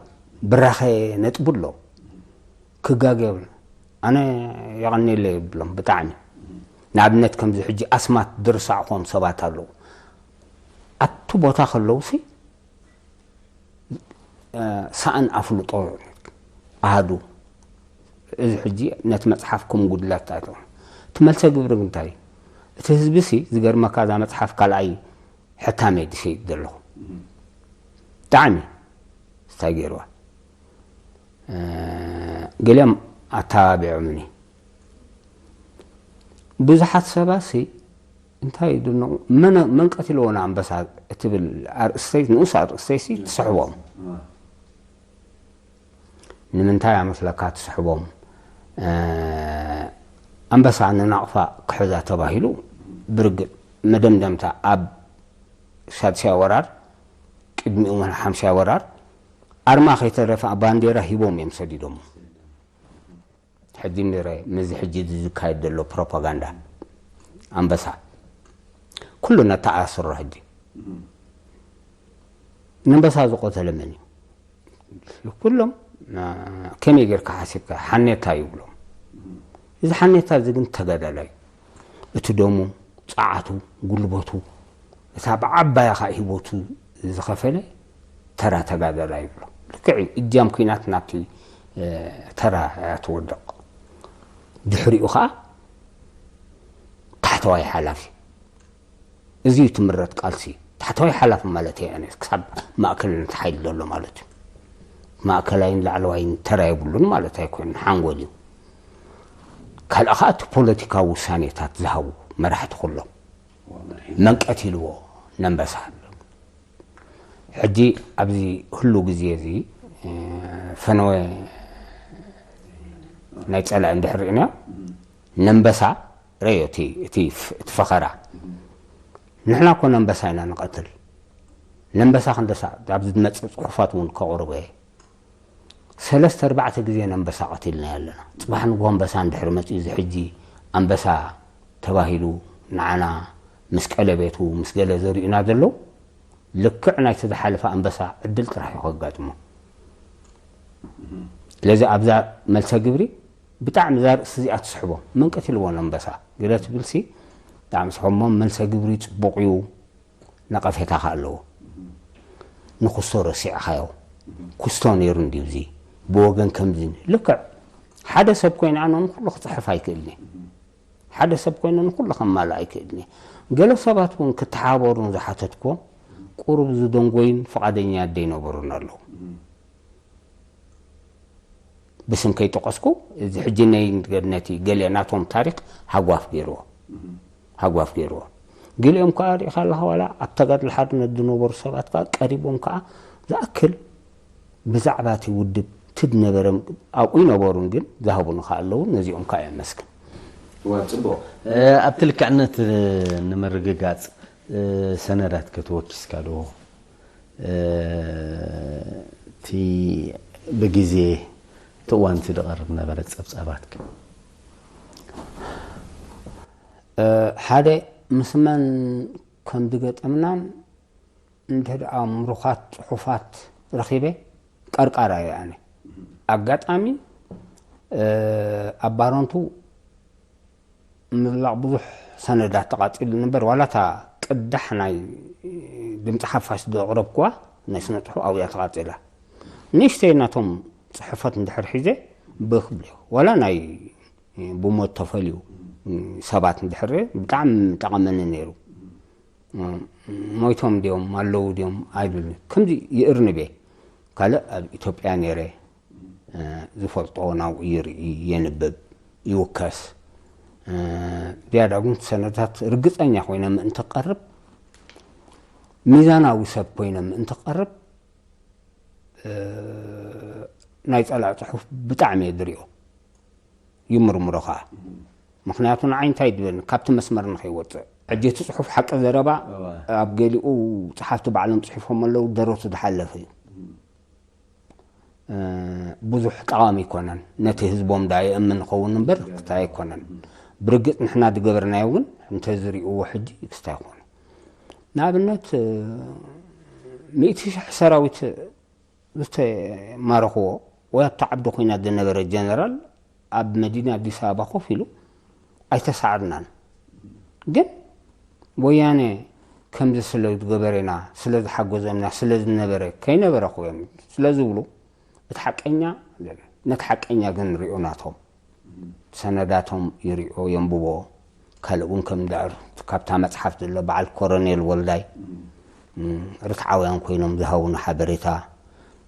ብራኸ ነጥቢ ኣሎ። ክጋገ የብሉ። ኣነ የቐንየለይ ይብሎም ብጣዕሚ። ንኣብነት ከምዚ ሕጂ ኣስማት ዝረሳዕኹዎም ሰባት ኣለዉ። ኣብቲ ቦታ ከለዉሲ፣ እ፣ ሳእን ኣፍልጦ ኣሃዱ። እዚ ሕጂ ነቲ መጽሓፍ ከም ጉድለት ኣይትኹን። እቲ መልሰ ግብሪ ግን እንታይ እዩ? እቲ ህዝቢሲ ዝገርመካ እዛ መጽሓፍ ካልኣይ ሕታመይ ዝሸይጥ ዘለኹ። ብጣዕሚ እንታይ ገይርዋ? እ፣ ገሊኦም ኣተባቢዖምኒ። ብዙሓት ሰባትሲ እንታይ ይድነቑ? መን፣ መን ቀቲልዎ ንኣንበሳ እትብል ኣርእስተይ፣ ንኡስ ኣርእስተይሲ ትስሕቦም። ንምንታይ ኣመስለካ ትስሕቦም? እ፣ ኣንበሳ ንናቕፋ ክሕዛ ተባሂሉ ብርግጽ መደምደምታ ኣብ ሳድስያ ወራር፣ ቅድሚኡ ሓምሻይ ወራር፣ ኣርማ ከይተረፈ ባንዴራ ሂቦም እዮም ሰዲዶሞ። ሕጂ ንረ፣ ምስዚ ሕጂ እዚ ዝካየድ ዘሎ ፕሮፓጋንዳ ኣንበሳ ኩሉ ነተኣስሮ። ሕጂ ንኣንበሳ ዝቆተለ መን እዩ? ኩሎም፣ እ፣ ከመይ ጌርካ ሓሲብካ? ሓኔታ ይብሎም። እዚ ሓኔታ እዚ ግን ተጋዳላይ እዩ። እቲ ደሙ፣ ጸዓቱ፣ ጉልበቱ፣ እታ ብዓባያ ኸኣ ህይወቱ ዝኸፈለ ተራ ተጋዳላይ ይብሎ። ልክዕ እዩ፣ እጃም ኲናት ናብቲ፣ እ፣ ተራ እያ ትወድቕ። ድሕሪኡ ኸኣ ታሕተዋይ ሓላፊ። እዚ እዩ ትምረት ቃልሲ። ታሕተዋይ ሓላፊ ማለት እየ ኣነ፣ ክሳብ ማእከል ነቲ ሓይሊ ዘሎ ማለት እዩ። ማእከላይን ላዕለዋይን ተራ የብሉን ማለት ኣይኮነን፣ ሓንጎል እዩ። ካልእ ኸኣ እቲ ፖለቲካዊ ውሳኔታት ዝሃቡ መራሕቲ ኩሎም። መንቀት ኢልዎ ነንበሳ። ሕጂ ኣብዚ ህሉ ግዜ እዚ፣ እ፣ ፈነወ ናይ ጸላኢ እንድሕር ርኢና፣ ነንበሳ ረዮ እቲ፣ እቲ ፍ-፣ እቲ ፈኸራ። ንሕና እኮ ነንበሳ ኢና ንቐትል። ነንበሳ ክንደሳ፣ ኣብዚ ዝመጽእ ጽሑፋት እውን ከቕርቦ እየ። ሰለስተ ኣርባዕተ ግዜ ነንበሳ ቀቲልና ኣለና። ጽባሕ ንግሆ ኣንበሳ እንድሕር መጺኡ፣ እዚ ሕጂ ኣንበሳ ተባሂሉ ንዓና ምስ ቀለቤቱ ምስ ገለ ዘርእዩና ዘለዉ፣ ልክዕ ናይቲ ዝሓለፈ ኣንበሳ ዕድል ጥራሕ እዩ ከጋጥሞ። ስለዚ ኣብዛ መልሰ ግብሪ ብጣዕሚ እዛ ርእሲ እዚኣ ትስሕቦ። መንቀት ኢልዎ ነንበሳ ገለ ትብልሲ ብጣዕሚ ስሕቦ። እሞ መልሰ ግብሪ ጽቡቕ እዩ። ነቐፌታ ከ ኣለዎ። ንኩስቶ ረሲዕኻዮ። ኩስቶ ነይሩ እንድዩ እዚ። ብወገን ከምዚ። ልክዕ ሓደ ሰብ ኮይነ ኣነ ንኩሉ ክጽሕፍ ኣይክእልን እየ። ሓደ ሰብ ኮይነ ንኩሉ ከማልእ ኣይክእልን እየ። ገለ ሰባት እውን ክተሓባበሩን ዝሓተትኩዎም ቁሩብ ዝደንጎዩን ፍቓደኛት ዘይነበሩን ኣለዉ። ብስም ከይጠቐስኩ፣ እዚ ሕጂ ናይ ነቲ ገለ ናቶም ታሪኽ ሃጓፍ ገይርዎ። ሃጓፍ ገይርዎ። ገሊኦም ከኣ ርኢኻ ኣለኻ፣ ዋላ ኣብ ተጋድሎ ሓርነት ዝነበሩ ሰባት ከኣ ቀሪቦም ከኣ ዝኣክል ብዛዕባ እቲ ውድብ እቲ ዝነበረ ኣብኡ ይነበሩን ግን ዝሃቡኒ ከኣ ኣለዉ። ነዚኦም ከኣ የመስግን። እዋ፣ ጽቡቕ። እ፣ ኣብቲ ልክዕነት ንምርግጋጽ፣ እ፣ ሰነዳት ከተወኪስካ ዶ? እቲ ብግዜ እቲ እዋን እቲ ዝቐርብ ነበረ ጸብጻባት ግን ሓደ ምስ መን ከም ዝገጠምናን እንተ ደኣ ምሩኻት ጽሑፋት ረኺበ ቀርቃራ እየ ኣነ። ኣጋጣሚ ኣብ ባረንቱ ምብላቕ ብዙሕ ሰነዳት ተቓጺሉ ነበር። ዋላ እታ ቅዳሕ ናይ ድምፂ ሓፋሽ ዘቕረብኩዋ ናይ ስነ ጽሑፍ ኣብያ ተቓጺላ። ንእሽተይ ናቶም ጽሕፈት እንድሕር ሒዘ ብክብል ዋላ ናይ ብሞት ተፈልዩ ሰባት እንድሕር ብጣዕሚ ጠቐመኒ ነይሩ። ሞይቶም ድዮም ኣለዉ ድዮም ኣይብልን። ከምዚ ይእርንብ እየ። ካልእ ኣብ ኢትዮጵያ ነይረ ዝፈልጦ ናብኡ ይርኢ፣ የንብብ፣ ይውከስ። ዝያዳ እውን ሰነዳት ርግጸኛ ኮይነ ምእንቲ ክቐርብ፣ ሚዛናዊ ሰብ ኮይነ ምእንቲ ክቐርብ ናይ ጸላእ ጽሑፍ ብጣዕሚ እየ ዝሪኦ፣ ይምርምሮ ከኣ። ምኽንያቱ ንዓይ እንታይ ድበኒ ካብቲ መስመር ንኸይወፅእ። ሕጂ እቲ ጽሑፍ ሓቂ ዘረባ ኣብ ገሊኡ ጸሓፍቲ ባዕሎም ጽሒፎም ኣለዉ፣ ደረቱ ዝሓለፈ እዩ። ብዙሕ ጠቓሚ ኣይኮነን። ነቲ ህዝቦም ዳ የእምን ይኸውን እምበር ክስታይ ኣይኮነን። ብርግጽ ንሕና ዝገበርናዮ ግን እንተዝርእይዎ ሕጂ ክስታይ ኣይኮነን። ንኣብነት ሚእቲ ሽሕ ሰራዊት ዝተማረኽዎ ወይ ኣብታ ዓዲ ኮይና ዝነበረ ጀነራል ኣብ መዲና ኣዲስ ኣበባ ኮፍ ኢሉ ኣይተሳዕርናን። ግን ወያነ ከምዚ ስለ ዝገበረና ስለ ዝሓገዞምና ስለ ዝነበረ ከይነበረ ክብሎም ስለ ዝብሉ እቲ ሓቀኛ ነቲ ሓቀኛ ግን ንሪኦ ናቶም ሰነዳቶም ይሪኦ የንብቦ። ካልእ እውን ከም ዳር ካብታ መፅሓፍ ዘሎ በዓል ኮረኔል ወልዳይ ርትዓውያን ኮይኖም ዝሃቡና ሓበሬታ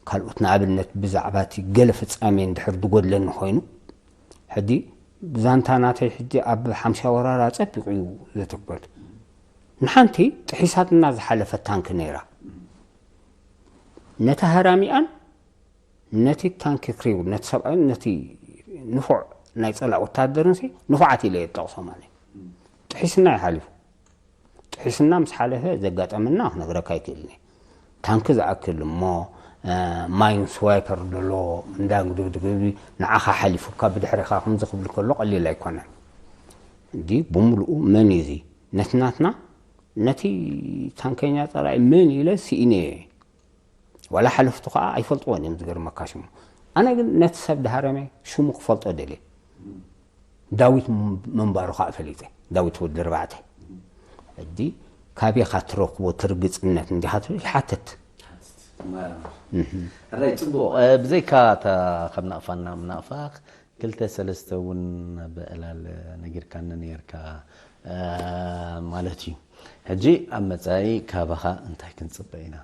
ካልኦት ንኣብነት ብዛዕባ እቲ ገለ ፍፃሜ እንድሕር ዝጎድለኒ ኮይኑ ሕጂ ዛንታ ናተይ ሕጂ ኣብ ሓምሳ ወራር ኣፀቢቑ እዩ ዘተኮር። ንሓንቲ ጥሒሳትና ዝሓለፈት ታንክ ነይራ። ነቲ ሃራሚኣን ነቲ ታንክ ክሪው ነቲ ሰብኣይን ነቲ ንፉዕ ናይ ፀላእ ወታደርን ሲ ንፉዓት ኢለ እየ ዝጠቕሶም ኣነ። ጥሒስና እዩ ሓሊፉ። ጥሒስና ምስ ሓለፈ ዘጋጠመና ክነግረካ ኣይክእልን እየ። ታንክ ዝኣክል እሞ ማይን ስዋይፐር ዘሎ እንዳ ግድግድግድ ንዓኻ ሓሊፉካ ብድሕሪኻ ከምዚ ክብል ከሎ ቀሊል ኣይኮነን። እንዲ ብምሉኡ መን እዩ እዚ ነቲ ናትና ነቲ ታንከኛ ፀላኢ መን ኢለ ስኢነ እየ። ዋላ ሓለፍቱ ከዓ ኣይፈልጥዎን እዮም ዝገርመካ ሽሙ። ኣነ ግን ነቲ ሰብ ድሃረመ ሽሙ ክፈልጦ ደልየ። ዳዊት ምንባሩ ከዓ ፈሊጠ። ዳዊት ወዲ ኣርባዕተ። ሕጂ ካበይካ ትረክቦ ትርግፅነት እንዲኻ ትብል ይሓትት። ሕራይ ፅቡቕ። ብዘይካ እታ ካብ ናቕፋ ናብ ናቕፋ ክልተ ሰለስተ እውን ብዕላል ነጊርካኒ ነይርካ ማለት እዩ። ሕጂ ኣብ መፃኢ ካባኻ እንታይ ክንፅበ ኢና?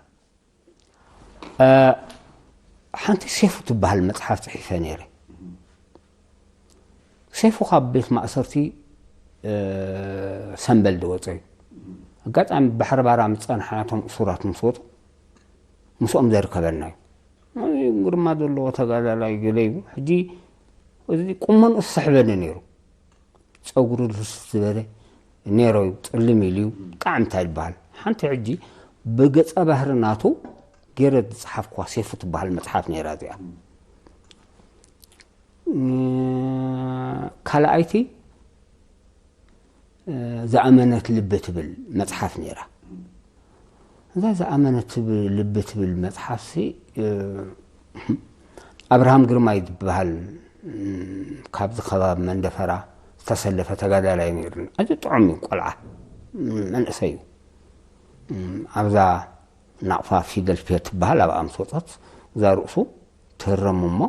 ሓንቲ ሴፉ ትበሃል መፅሓፍ ፅሒፈ ነይረ። ሴፉ ካብ ቤት ማእሰርቲ ሰንበል ዝወፀ እዩ። ኣጋጣሚ ባሕሪ ባራ ምስ ፀናሕና እቶም እሱራት ምስ ወፁ ምስኦም ዘርከበና እዩ። ኣዝዩ ግርማ ዘለዎ ተጋዳላይ ገለ እዩ። ሕጂ እዚ ቁመንኡ ዝስሕበኒ ነይሩ። ፀጉሩ ልስልስ ዝበለ ኔሮ እዩ፣ ፅልም ኢሉ እዩ። ብጣዕሚ እንታይ ዝበሃል ሓንቲ ሕጂ ብገፀ ባህሪ ናቱ ገይረ ዝፀሓፍኩዋ ሴፉ ትበሃል መፅሓፍ ነይራ እዚኣ። ካልኣይቲ ዝኣመነት ልቢ ትብል መፅሓፍ ነይራ። እዛ ዝኣመነት ልቢ ትብል መፅሓፍ ሲ ኣብርሃም ግርማይ ዝበሃል ካብዚ ከባቢ መንደፈራ ዝተሰለፈ ተጋዳላይ ነይሩ። ኣዚ ጥዑም እዩ ቆልዓ መንእሰይ እዩ። ኣብዛ ናቕፋ ፊደል ፌ ትበሃል ኣብኣ ምስ ወፀት እዛ ርእሱ ትህረም እሞ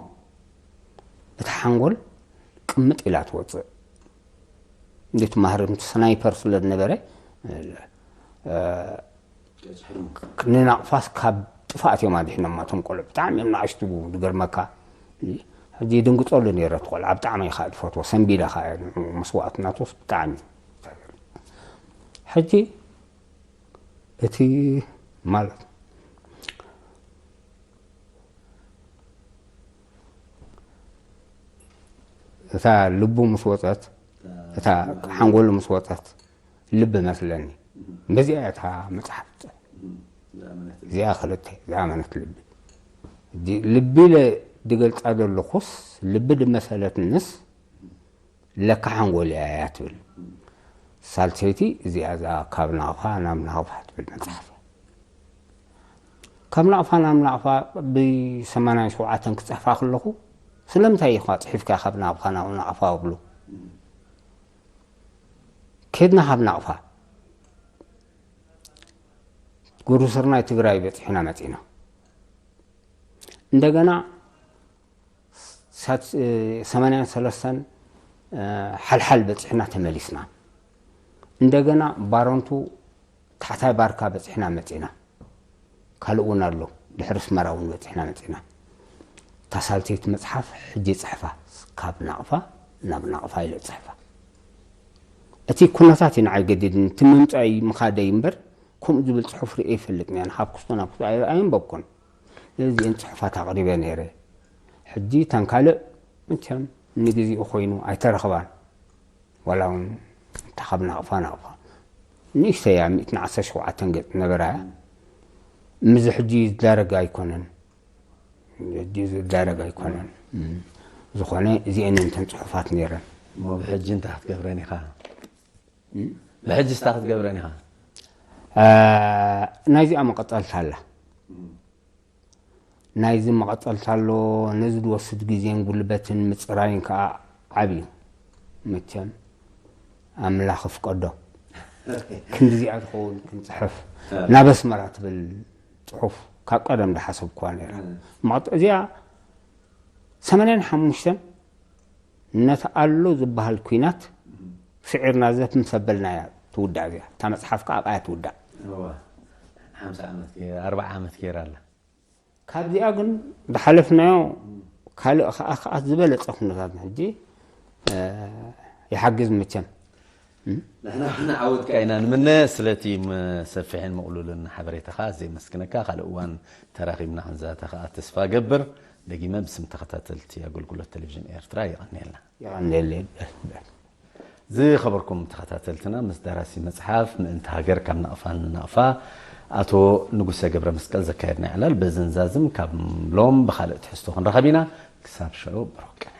እቲ ሓንጎል ቅምጥ ኢላ ትወፅእ። እንዴት ማህርምቲ ስናይፐር ስለ ዝነበረ ንናቕፋስ ካብ ጥፍኣት እዮም ኣድሒኖም እቶም ቆልዑ። ብጣዕሚ እዮም ንኣሽቱ ዝገርመካ። ሕጂ ድንግፀሉ ነይረ እቲ ቆልዓ ብጣዕሚ እየ ከዓ ዝፈትዎ። ሰንቢደ ከዓ እየ ንዕኡ መስዋእትነቱስ ብጣዕሚ። ሕጂ እቲ ማለት እታ ልቡ ምስ ወፀት እታ ሓንጎሉ ምስ ወፀት ልቢ መስለኒ በዚኣ እያ እታ መፅሓፍ እዚኣ ክልተ ዝኣመነት ልቢ። ልቢ ኢለ ድገልጻ ዘለኹስ፣ ልቢ ድመሰለትንስ ለካ ሓንጎል እያ እያ ትብል። ሳልሰይቲ እዚኣ እዛ ካብ ናቕፋ ናብ ናቕፋ ትብል መጽሓፍ እያ። ካብ ናቕፋ ናብ ናቕፋ ብ ሰማንያን ሸውዓተን ክጽሕፋ ከለኹ፣ ስለምንታይ ኢኻ ጽሒፍካ ካብ ናቕፋ ናብ ናቕፋ እብሉ። ከድና ካብ ናቕፋ ጉሩስርናይ ትግራይ በጺሕና መጺና። እንደገና ሳት-፣ ሰማንያን ሰለስተን ሓልሓል በጺሕና ተመሊስና። እንደገና ባረንቱ ታሕታይ ባርካ በጺሕና መጺና። ካልእ እውን ኣሎ። ድሕሪ ኣስመራ እውን በጺሕና መጺና። እታ ሳልሰይቲ መጽሓፍ ሕጂ ጽሕፋ፣ ካብ ናቕፋ ናብ ናቕፋ ኢለ ጽሕፋ። እቲ ኩነታት እዩ ንዓይ ገዲድኒ። እቲ ምምጻይ ምኻደይ እምበር፣ ከምኡ ዝብል ጽሑፍ ርእየ ይፈልጥን እየ። ካብ ክስቶ ናብ ክስቶ ኣይ-፣ ኣየንበብኩን። እዚአን ጽሑፋት ኣቕሪበ ነይረ። ሕጂ እተን ካልእ መቸም ንግዜኡ ኮይኑ ኣይተረኽባን። ዋላ እውን እታ ካብ ናቕፋ ናቕፋ ንእሽተይ እያ፣ ሚእትን ዓሰርተ ሸውዓተን ገጽ ነበራ እያ። ምስዚ ሕጂ ዝዳረግ ኣይኮነን። ሕጂ ዝዳረግ ኣይኮነን። እም፣ ዝኾነ እዚአን እተን ጽሑፋት ነይረን። እሞ ብሕጂ እንታይ ክትገብረን ኢኻ? እም? ብሕጂ እንታይ ክትገብረን ኢኻ? አ፣ ናይዚኣ መቐጸልታ ኣላ። ናይዚ መቐጸልታ ኣሎ። ነዚ ዝወስድ ግዜን ጉልበትን ምጽራይን ከኣ ዓቢ እዩ። መቸም ኣምላኽ ፍቀዶ ክንዲዚኣ ዝኸውን ክንጽሕፍ ናብ ኣስመራ ትብል ጽሑፍ ካብ ቀደም ዝሓሰብኩዋ ነይራ። እ። መቐጸ-፣ እዚኣ ሰማንያን ሓሙሽተን ነቲ ኣሎ ዝበሃል ኲናት ስዒርና ዘፍ ምስ ኣበልናያ ትውዳእ እዚኣ። እታ መጽሓፍ ከኣ ኣብኣ ትውዳእ። እዋ፣ ሓምሳ ዓመት ገይራ፣ ኣርብዓ ዓመት ገይራ ኣላ። ካብዚኣ ግን ዝሓለፍናዮ ካልእ ከኣ፣ ከኣ ዝበለጸ ኩነታት ሕጂ፣ እ፣ ይሓግዝ መቸም። እም? ንሕና እውን ዓወትካ ኢና ንምነ። ስለቲ ም-፣ ሰፊሕን ምቕሉልን ሓበሬታኻ ኣዝየ የመስግነካ። ካልእ እዋን ተራኺብና ክንዛተ ከኣ ተስፋ ገብር። ደጊመ ብስም ተኸታተልቲ ኣገልግሎት ቴሌቪዥን ኤርትራ የቐንየልና። የቐንየለይ። ዝኸበርኩም ተኸታተልትና፣ ምስ ደራሲ መጽሓፍ ምእንቲ ሃገር ካብ ናቕፋ ንናቕፋ ኣቶ ንጉሰ ገብረ መስቀል ዘካየድና ዕላል በዝን ዛዝም ካብ ሎም ብኻልእ ትሕዝቶ ክንራኸብ ኢና። ክሳብ ሽዑ ብሩኽ ቀን።